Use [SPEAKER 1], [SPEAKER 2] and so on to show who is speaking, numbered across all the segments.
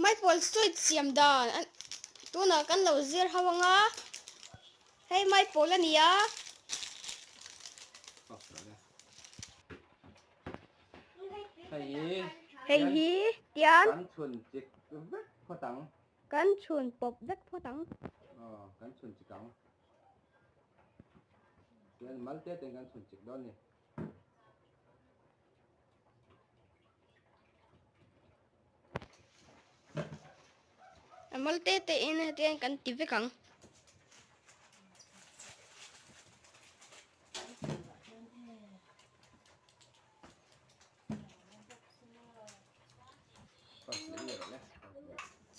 [SPEAKER 1] Maipawl sweet siam dan tunah kan lo zir ho anga hei maipawl a ni a. Hei hi tian
[SPEAKER 2] kan chhun chik vek phawt ang.
[SPEAKER 1] Kan chhun pawp vek phawt ang.
[SPEAKER 2] Aw kan chhun chik ang. Tian mal te ten kan chhun chik dawn ni.
[SPEAKER 1] A mal te te in hetiang kan ti vek ang.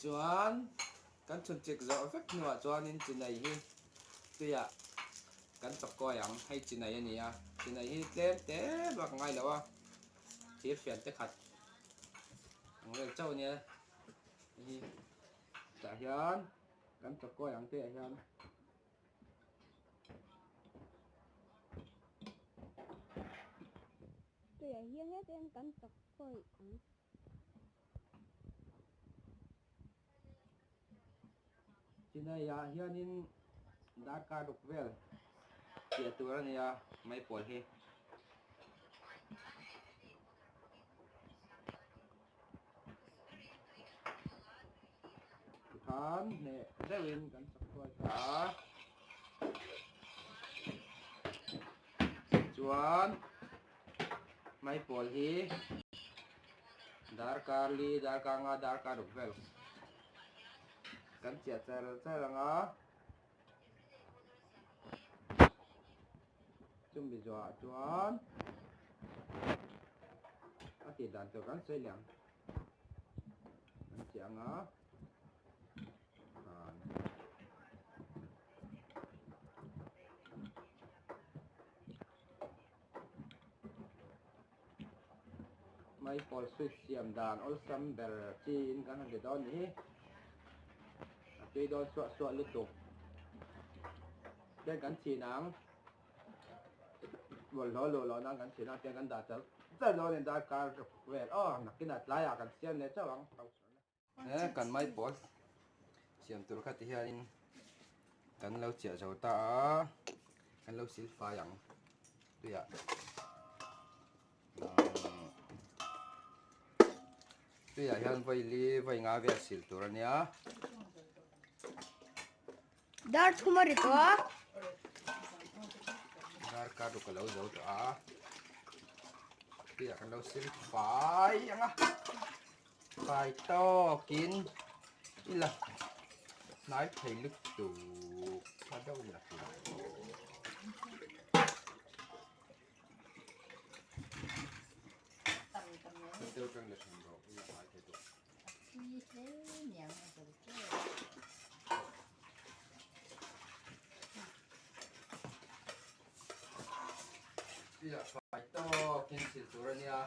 [SPEAKER 2] Chuan kan chhun chik zawh vek hnuah chuanin chinai hi tuiah kan chawk kawi ang. Hei chinai a ni a, chinai hi tlem te bak a ngai lo a, thir fian te khat ang vel chauh a nia hei hi. Tah hian kan chawk kawi ang tih ah hian.
[SPEAKER 1] Tuiah hian hetiang kan chawk kawi ang.
[SPEAKER 2] Chinai ah hianin darkar ruk vel chiah tur a ni a maipawl hi. Tikhan hneh deuhin kan chak thuai ta a. Chuan maipawl hi darkar li darkar nga darkar ruk vel kan chiah char char ang a chumi zawhah chuan a tih dan tur kan sawi leh ang kan chiah ang a. Maipawl sweet siam dan awlsam ber chi in kan han ti dawn ni hi a tui dawn suah suah lutuk ten kan chhin ang bawlhhlawh luh loh nan kan chhin a tiang kan dah char char dawn in darkar vel aw nakinah tlaiah kan siam leh chauh ang. He kan maipawl siam tur kha ti hianin kan lo chiah zo ta a kan lo sil fai ang tuiah tuiah hian vawi li vawi nga vel sil tur a nia.
[SPEAKER 1] Dar thum a ri tawh a.
[SPEAKER 2] Dar kar ruk a lo zo tawh a. Tuiah kan lo sil fai ang a. Fai tawkin ila hnai thei lutuk tha deuh in la hria. Deuh tang la than rawh ila hnai thei tuk. Ila fai tawkin sil tur a nia.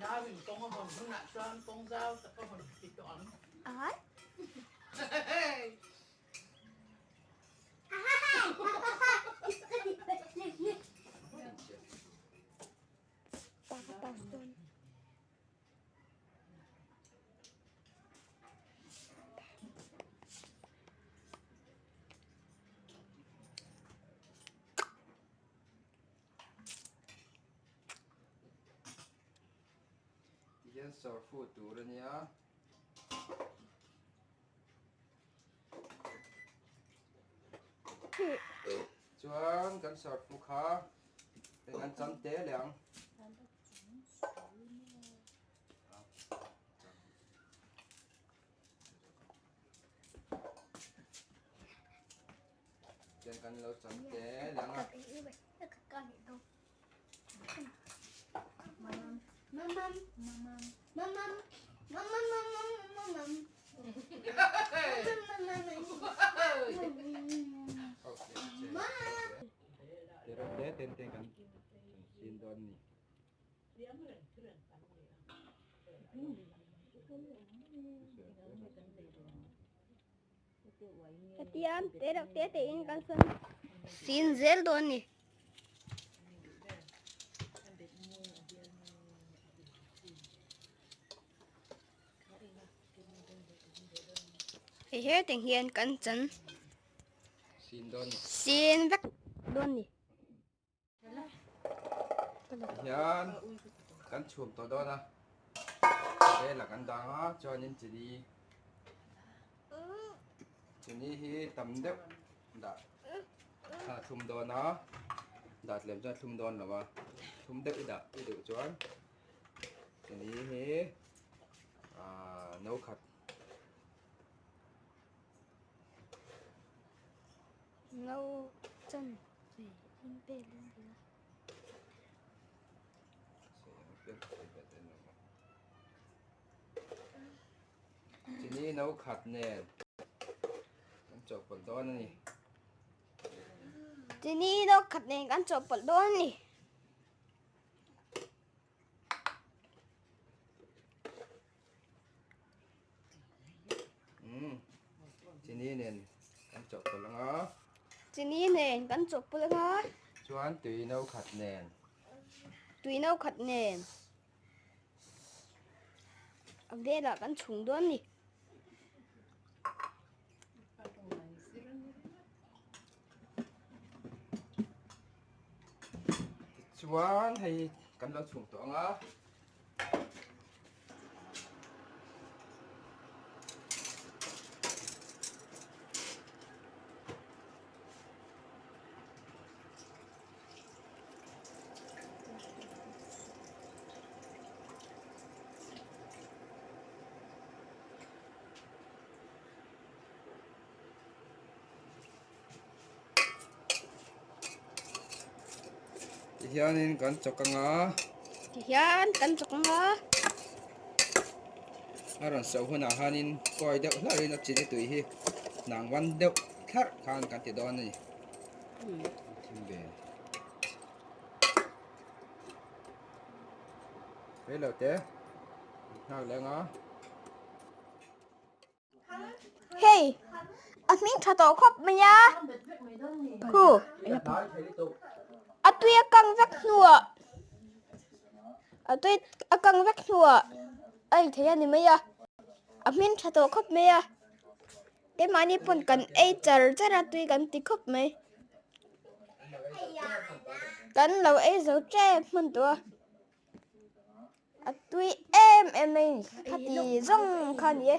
[SPEAKER 3] Nauin kawng a hawn hunah chuan kawng zau tak a hawn ti tawh ang.
[SPEAKER 2] Tihian sawr fu tur a nia. Chuan kan sawr fu kha kan cham te leh ang. Tian kan lo cham te lang a. Te ten ten kan sin dawn ni.
[SPEAKER 1] Hetian te reuh te te in kan sawn sin zel dawn a ni. Hei heteng hian kan chan sin vek dawn a ni.
[SPEAKER 2] Hian kan chhum tawh dawn a vel ah kan dang a chuanin chini chini hi tam deuh dah a thlum dawn a dah tlem chuan a thlum dawn lo a thlum deuh i dah i duh chuan chini hi ahh no khat.
[SPEAKER 1] No chan ve in vel in ti a.
[SPEAKER 2] Chini no khat nen kan chawhpawlh dawn a ni.
[SPEAKER 1] Chini no khat nen kan chawhpawlh dawn a ni.
[SPEAKER 2] Chini nen kan chawhpawlh ang a.
[SPEAKER 1] Chini nen kan chawhpawlh ang a.
[SPEAKER 2] Chuan tui no khat nen.
[SPEAKER 1] Tui no khat nen. A velah kan chhung dawn ni.
[SPEAKER 2] Tichuan hei kan lo chhung tawh ang a. Tihianin kan chawk anga.
[SPEAKER 1] Tihian kan chawk anga.
[SPEAKER 2] A rawn so hunah khanin kawi deuh hlarin a chili tui hi hnang van deuh thlarh khan kan ti dawn a ni. Thim ve. Reilo te nghak leh anga.
[SPEAKER 1] Hei a hming tha tawh khawp mai a khu a tui a kang vek hnuah a tui a kang vek hnuah a ei theih a ni mai a a hming tha tawh khawp mai a keimahni pawn kan ei char char a tui kan ti khawp mai kan lo ei zo tep hman tawh a. A tui em em mai ni khati zawng kha a ni e.